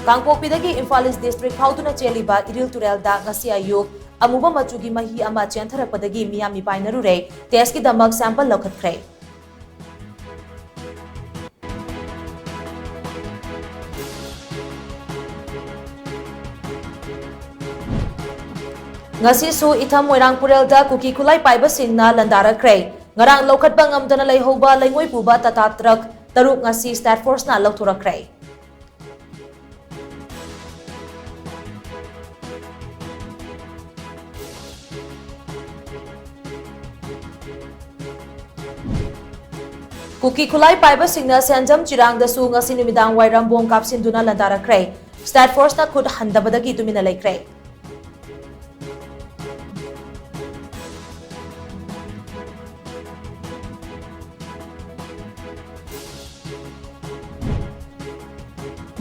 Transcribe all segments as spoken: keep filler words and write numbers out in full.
ꯀꯥꯡꯄꯣꯛꯄꯤꯗꯒꯤ ꯏꯝꯐꯥꯜ ꯏꯁ district ꯐꯥꯎꯗꯨꯅ ꯆꯦꯜꯂꯤꯕ ꯏꯔꯤꯜ ꯇꯨꯔꯦꯜꯗ ꯉꯁꯤ ꯑꯌꯨꯛ ꯑꯃꯨꯕ ꯃꯆꯨꯒꯤ ꯃꯍꯤ ꯑꯃ ꯆꯦꯟꯊꯔꯛꯄꯗꯒꯤ ꯃꯤꯌꯥꯝ ꯃꯤꯄꯥꯏꯅꯔꯨꯔꯦ꯫ ꯇꯦꯁꯀꯤꯗꯃꯛ ꯁꯦꯝꯄꯜ ꯂꯧꯈꯠꯈ꯭ꯔꯦ꯫ ꯉꯁꯤꯁꯨ ꯏꯊꯝ ꯃꯣꯏꯔꯥꯡ ꯄꯨꯔꯦꯜꯗ ꯀꯨꯀꯤ ꯈꯨꯠꯂꯥꯏ ꯄꯥꯏꯕꯁꯤꯡꯅ ꯂꯟꯗꯥꯔꯛꯈ꯭ꯔꯦ꯫ ꯉꯔꯥꯡ ꯂꯧꯈꯠꯄ ꯉꯝꯗꯅ ꯂꯩꯍꯧꯕ ꯂꯩꯉꯣꯏ ꯄꯨꯕ ꯇꯥꯇꯥ ꯇ꯭ꯔꯛ ꯇꯔꯨꯛ ꯉꯁꯤ ꯁ꯭ꯇꯦꯠ ꯐꯣꯔꯁꯅ ꯂꯧꯊꯣꯔꯛꯈ꯭ꯔꯦ꯫ ꯀꯨꯀꯤ ꯈꯨꯠꯂꯥꯏ ꯄꯥꯏꯕꯁꯤꯡꯅ ꯁꯦꯟꯖꯝ ꯆꯤꯔꯥꯡꯗꯁꯨ ꯉꯁꯤ ꯅꯨꯃꯤꯗꯥꯡ ꯋꯥꯏꯔꯝ ꯕꯣꯝ ꯀꯥꯞꯁꯤꯟꯗꯨꯅ ꯂꯟꯗꯥꯔꯛꯈ꯭ꯔꯦ꯫ ꯁ꯭ꯇꯦꯠ ꯐꯣꯔꯁꯅ ꯈꯨꯠ ꯍꯟꯗꯕꯗꯒꯤ ꯇꯨꯃꯤꯟꯅ ꯂꯩꯈ꯭ꯔꯦ꯫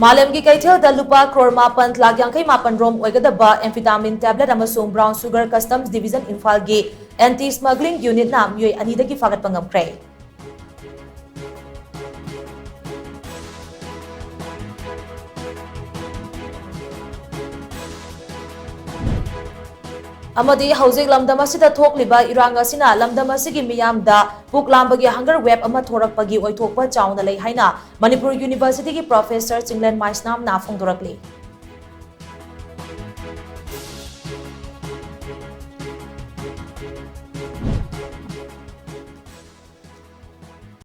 ꯃꯥꯂꯦꯝꯒꯤ ꯀꯩꯊꯦꯜꯗ ꯂꯨꯄꯥ ꯀ꯭ꯔꯣꯔ ꯃꯥꯄꯟ ꯂꯥꯈ ꯌꯥꯡꯈꯩ ꯃꯥꯄꯟ ꯔꯣꯝ ꯑꯣꯏꯒꯗꯕ amphetamine tablet ꯑꯃꯁꯨꯡ brown sugar Customs Division ꯏꯝꯐꯥꯜꯒꯤ anti smuggling unitꯅ ꯃꯤꯑꯣꯏ ꯑꯅꯤꯗꯒꯤ ꯐꯥꯒꯠꯄ ꯉꯝꯈ꯭ꯔꯦ꯫ ꯑꯃꯗꯤ ꯍꯧꯖꯤꯛ ꯂꯝꯗꯝ ꯑꯁꯤꯗ ꯊꯣꯛꯂꯤꯕ ꯏꯔꯥꯡ ꯑꯁꯤꯅ ꯂꯝꯗꯝ ꯑꯁꯤꯒꯤ ꯃꯤꯌꯥꯝꯗ ꯄꯨꯛ ꯂꯥꯝꯕꯒꯤ hunger wave ꯑꯃ ꯊꯣꯔꯛꯄꯒꯤ ꯑꯣꯏꯊꯣꯛꯄ ꯆꯥꯎꯅ ꯂꯩ ꯍꯥꯏꯅ ꯃꯅꯤꯄꯨꯔ ꯌꯨꯅꯤꯚꯔꯁꯤꯇꯤꯒꯤ ꯄ꯭ꯔꯣꯐꯦꯁꯔ ꯆꯤꯡꯂꯦꯟ ꯃꯥꯏꯁꯅꯥꯝꯅ ꯐꯣꯡꯗꯣꯔꯛꯂꯤ꯫